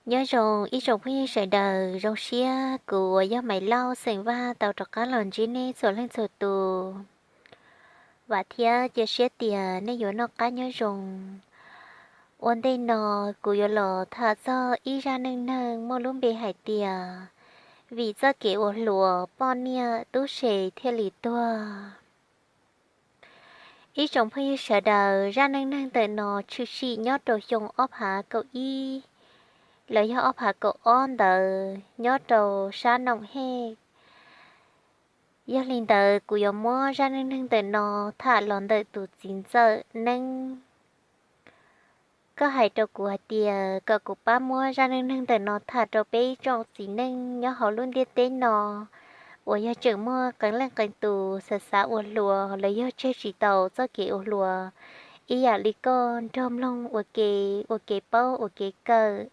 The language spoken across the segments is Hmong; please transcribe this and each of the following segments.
Nyob zoo ib tsoom phooj ywg sawv daws, zoo siab kuv uas yog Maiv Lauj xeem Vaj tau rov qab los ntsib nej txhua leej txhua tus. Vam thiab cia siab tias nej yuav noj qab nyob zoo. Ua ntej no kuv yuav los tham txog ib zaj neej neeg muaj lub npe hais tias vim txoj kev ua hluas poj niam tub se thiaj li tuag. Ib tsoom phooj ywg sawv daws, zaj neej neeg ntawm no tshwm sim nyob rau xyoo ob phav kaum ib los yog ob phav kaum ob ntawd nyob rau sab Noom Hej. Yog li ntawd kuv yuav muab zaj neej neeg ntawm no tham los ntawm tus txiv ntxawm Neeb. Koj hais rau kuv hais tias kom kuv pab muab zaj neej neeg ntawm no tham rau peb ib tsoom txiv neej nyob hauv lub ntiaj teb no uas yog tseem muaj qee leej qee tus xav xav ua hluas los yog tseg tsis tau txoj kev ua hluas ib yam li koj nrog mloog ua ke, ua kev paub ua kev kawm.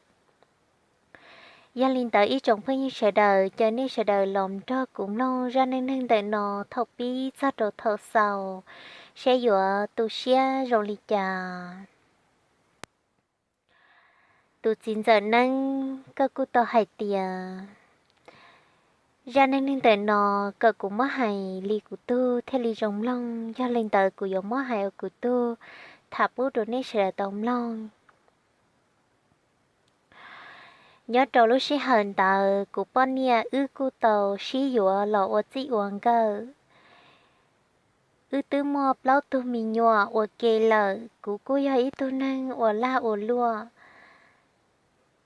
Yog li ntawd ib tsoom phooj ywg sawv daws, caw nej sawv daws los nrog kuv mloog zaj neej neeg ntawm no thaum pib txog rau thaum xaus, saib yuav tu siab zoo li cas. Tus txiv ntxawm Neeb, koj kuj tau hais tias zaj neej neeg ntawm no kom kuv muab hais li kuv tug thiaj li zoo mloog, yog li ntawd kuv yuav muab hais ua kuv tug tham pub rau nej sawv daws tau mloog. Nyob rau lub sij hawm ntawd kuv poj niam wb kuj tau sib yuav los ua txij ua nkawm. Wb twb muaj plaub tug me nyuam ua ke lawm, kuv kuj yog ib tug neeg ua laj ua luam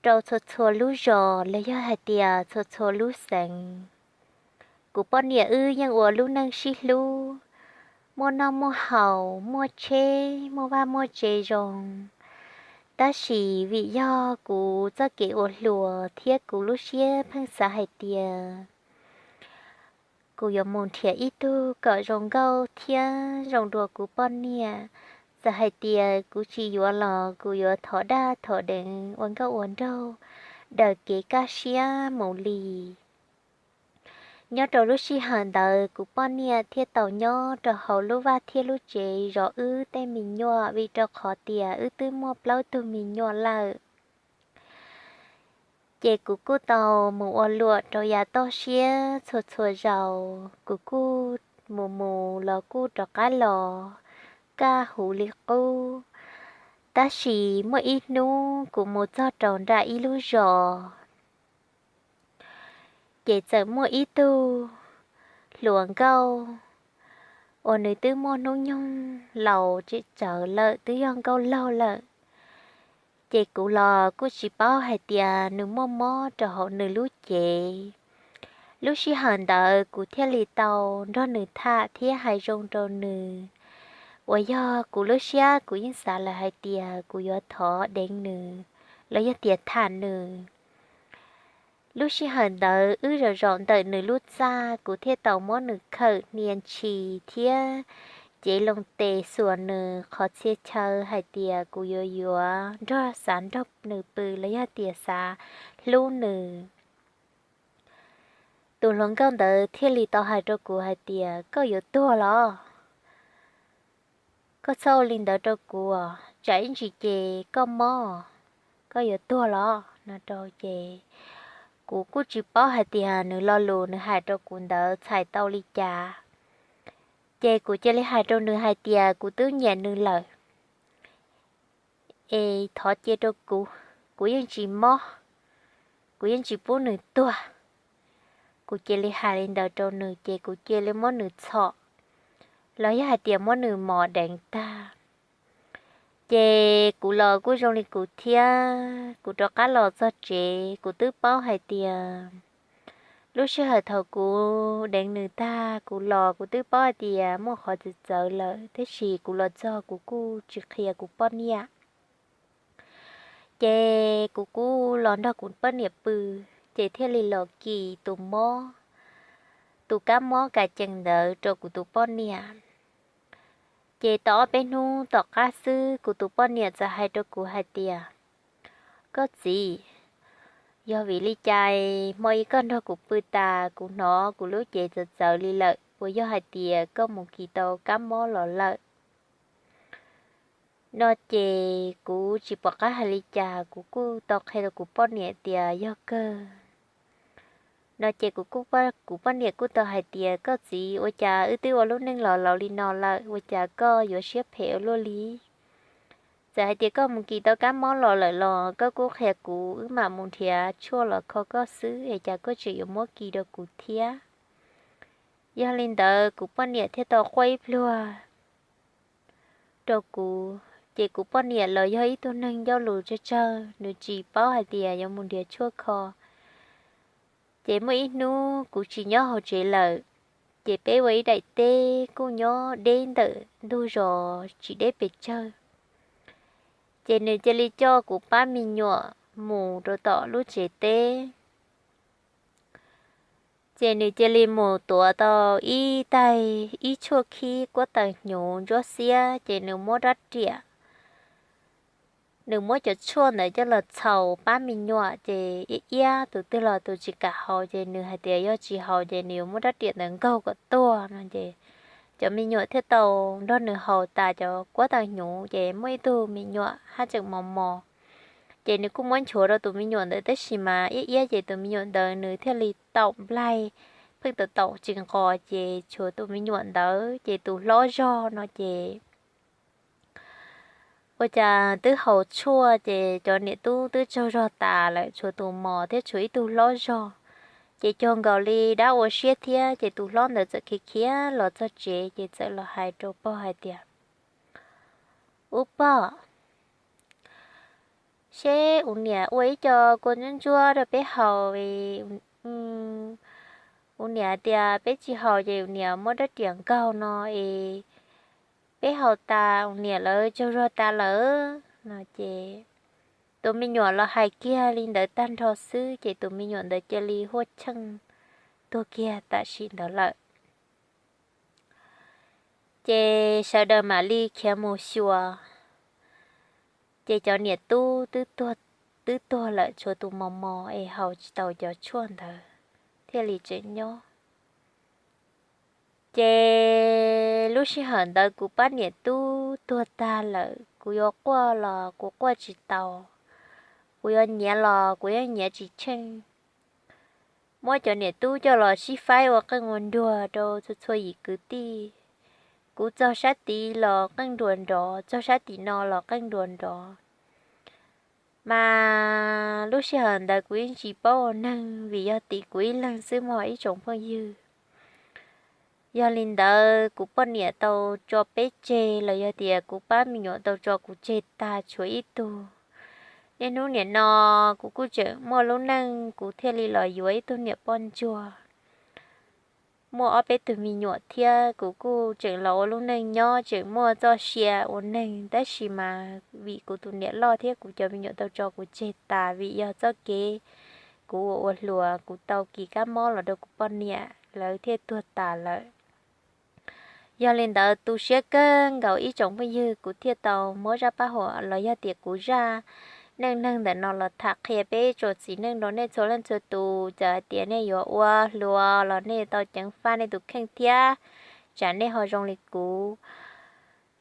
rau txhua txhua lub zos los yog hais tias txhua txhua lub xeev. Kuv poj niam wb yeej ua lub neej sib hlub, muaj noj muaj haus, muaj tsheb, muaj vaj muaj tse zoo. Tab sis vim yog kuv txoj kev ua hluas thiab kuv lub siab pheej xav hais tias kuv yuav mus nrhiav ib tug kom zoo nkauj thiab zoo dua kuv poj niam. Txawm hais tias kuv tsis yuav los kuv yuav thov daj thov deev ua nkauj ua nraug daws kev kaj siab mus li. Nyob rau lub sij hawm ntawd kuv poj niam thiaj tau nyob rau hauv lub vaj thiab lub tsev zov wb tej me nyuam vim rau qhov tias wb twb muaj plaub tug me nyuam lawm. Ces kuv kuj tau mus ua luam rau yav toj siab txhua txhua zaus, kuv kuj mus mus los kuj rov qab los kaj huv li qub. Tab sis muaj ib hnub kuv mus txog rau nram ib lub zos, ces txawm muaj ib tug hluas nkauj uas nws twb muaj hnub nyoog laus tsem tsawv lawm, twb yog nkauj laug lawm. Ces kuv los kuj tsis paub hais tias nws muaj mob rau hauv nws lub cev. Lub sij hawm ntawd kuv thiaj li tau nrog nws tham thiab hais zoo rau nws, uas yog kuv lub siab kuv yeej xav lawm hais tias kuv yuav thov deev nws los yog tias tham nws. Lub sij hawm ntawd wb zaum zaum ntawm nws lub txaj, kuv thiaj tau muab nws khawm hnia ntshis thiab cev loo tes xuas nws qhov txhia chaw hais tias kuv yuav yuav nrog, xav nrog nws pw los yog tias xav hlub nws. Tus hluas nkauj ntawd thiaj li tau hais rau kuv hais tias, koj yuav tuag los? Koj txhob ua li ntawd rau kuv, tsam ib ntsis ces koj mob, koj yuav tuag los no rau ces kuv kuj tsis paub hais tias nws lo lus nws hais rau kuv ntawd txhais tau li cas. Ces kuv cia li hais rau nws hais tias kuv twb nyiam nws lawm, es thov cia rau kuv, kuv yeej tsis mob, kuv yeej tsis pub nws tuag. Kuv cia li hais li ntawd rau nws ces kuv cia li muab nws txhom, los yog hais tias muab nws mos deev tag. Ces kuv los kuj zoo li kuv thiab, kuv rov qab los txog tsev, kuv twb paub hais tias lub sij hawm thaum kuv deev nws tag kuv los kuv twb paub hais tias muaj qhov txawv txawv lawm, tab sis kuv los txog kuv kuj tsis qhia kuv poj niam. Ces kuv kuj los nrog kuv poj niam pw, ces thiaj li los kis tus mob, tus kab mob kas cees ntawd rau kuv tus poj niam. Ces tau ob peb hnub tom qab xwb kuv tus poj niam txawm hais rau kuv hais tias, koj txiv, yog vim li cas hmo ib koj nrog kuv pw tas kuv hnov kuv lub cev txawv txawv li lawm, puas yog hais tias koj mus kis tau kab mob los lawm? No ces kuv tsis pom qab hais li cas, kuv kuj tau qhia rau kuv poj niam tias yog kawg. No ces kuv kuj, kuv poj niam kuj tau hais tias koj txiv, ua cas wb twb ua lub neej los laus li no lawm ua cas koj yuav siab phem ua luaj li? Txawm hais tias koj mus kis tau kab mob los lawm los koj kuj qhia kuv, wb mam mus nrhiav tshuaj los kho koj xwb es cas koj tseem yuav muab kis rau kuv thiab? Yog li ntawd kuv poj niam thiaj tau quaj ib pluag rau kuv. Ces kuv poj niam los yog ib tug neeg ncauj lus tsawg tsawg, nws tsis paub hais tias yuav mus nrhiav tshuaj kho. Ces muaj ib hnub kuv tsis nyob hauv tsev lawm, ces peb ua ib daim teb kuj nyob deb ntawm ntug zos tsis deb pes tsawg. Ces nws cia li coj kuv pab me nyuam mus rau tom lub tsev teb. Ces nws cia li mus tuav tau ib taig ib tshuaj khib kuab taws hnyuv ntsuab xiab, ces nws muab rab riam, nws muab cov tshuaj ntawd coj los txhaus pab me nyuam, ces iab iab tus twg los tus tsis kam haus, ces nws hais tias yog tsis haus ces nws yuav muab rab riam ntawd nkaug kom tuag no. Ces cov me nyuam thiaj tau nrog nws haus tas cov kuab taws hnyuv, ces muaj ib tug me nyuam haj tseem mos mos, ces nws kuj muab nchuav rau tus me nyuam ntawd, tab sis mas iab iab ces tus me nyuam ntawd nws thiaj li taum nplaig, pheej taum taum tsis nqos, ces tshuav tus me nyuam ntawd, ces tus hlob zog no ces ua cas twb haus tshuaj ces cov niam tub twb tsaug zog tas lawm, tshuav tus mos thiab tshuav ib tug hlob zog. Ces cuag nkaus li dab ua siab thiab, ces tus hlob ntawd txawm khiav khiav los txog tsev, ces txawm los hais rau pog hais tias, Ub pog, seb ua niam ua ib co kua ntsuab ntsuab rau peb haus, ua niam tias peb tsis haus ces ua niam muab rab riam nkaug no es peb haus tas ua niam lawv tsaug zog tas lawm no. Ces tus me nyuam los hais kiag li ntawd tag nrho xwb, ces tus me nyuam ntawd cia li huaj cheej tuag kiag tam sim ntawd lawm. Ces sawv daws mam li khiav mus xyuas, ces cov niam tub twb tuag lawm, tshuav tus mos mos es haus tsis tau cov tshuaj ntawd thiaj li tseem nyob. Ces lub sij hawm ntawd kuv pab niam tub tuag tag lawm, kuv yuav quaj los kuv quaj tsis tau, kuv yuav nyiav los kuv yeej nyiav tsis tsheej. Muab cov niam tub coj los sib faib ua qeej ua nruas rau txhua txhua yim kwv tij. Kuv txog sab tid los qeej nruas nrov, txog sab tim no los qeej nruas nrov. Mas lub sij hawm ntawd kuv yeej tsis paub ua neeg vim yog tim kuv ib leeg xwb mog ib tsoom phooj ywg. Yog li ntawd kuv poj niam tau tso peb tseg los yog tias kuv pab me nyuam tau tso kuv tseg tag tshuav ib tug. Niaj hnub nim no kuv kuj tseem muaj lub neej, kuv thiaj li los yuav ib tug niam poj ntsuag. Muaj ob peb tug me nyuam thiab, kuv kuj tseem los ua lub neej nyob, tseem muaj txoj sia ua neeg, tab sis mas vim kuv tus niam loj thiab kuv cov me nyuam tau tso kuv tseg tas vim yog txoj kev kuv ua ua hluas, kuv tau kis kab mob los rau kuv poj niam, lawv thiaj tuag tas lawm. Yog li ntawd tu siab kawg nkaus ib tsoom phooj ywg, kuv thiaj tau muab zaj paj huam los yog tias kuv zaj neej neeg ntawm no los tham qhia peb tsoom txiv neej rau nej txhua leej txhua tus, txawm hais tias nej yuav ua hluas los nej tau ceev faj nej tus kheej thiab, tsam nej ho zoo li kuv.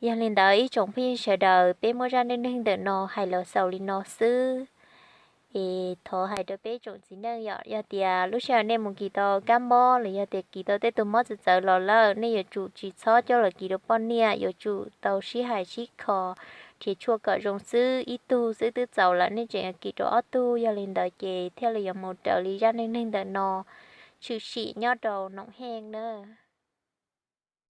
Yog li ntawd ib tsoom phooj ywg sawv daws, peb muab zaj neej neeg ntawm no hais los xaus li no xwb. Es thov hais rau peb tsoom txiv neej yom, yog tias lub sij hawm nej mus kis tau kab mob los yog tias kis tau tej tus mob txawv txawv los lawm, nej yuav tsum tsis txhob coj los kis rau poj niam, yuav tsum tau sib hais sib kho, nrhiav tshuaj kom zoo xwb. Ib tug xwb twb txaus lawm, nej tseem yuav kis rau ob tug, yog li ntawd ces thiaj li yuav mus raws li zaj neej neeg ntawm no tshwm sim nyob rau noom heej na.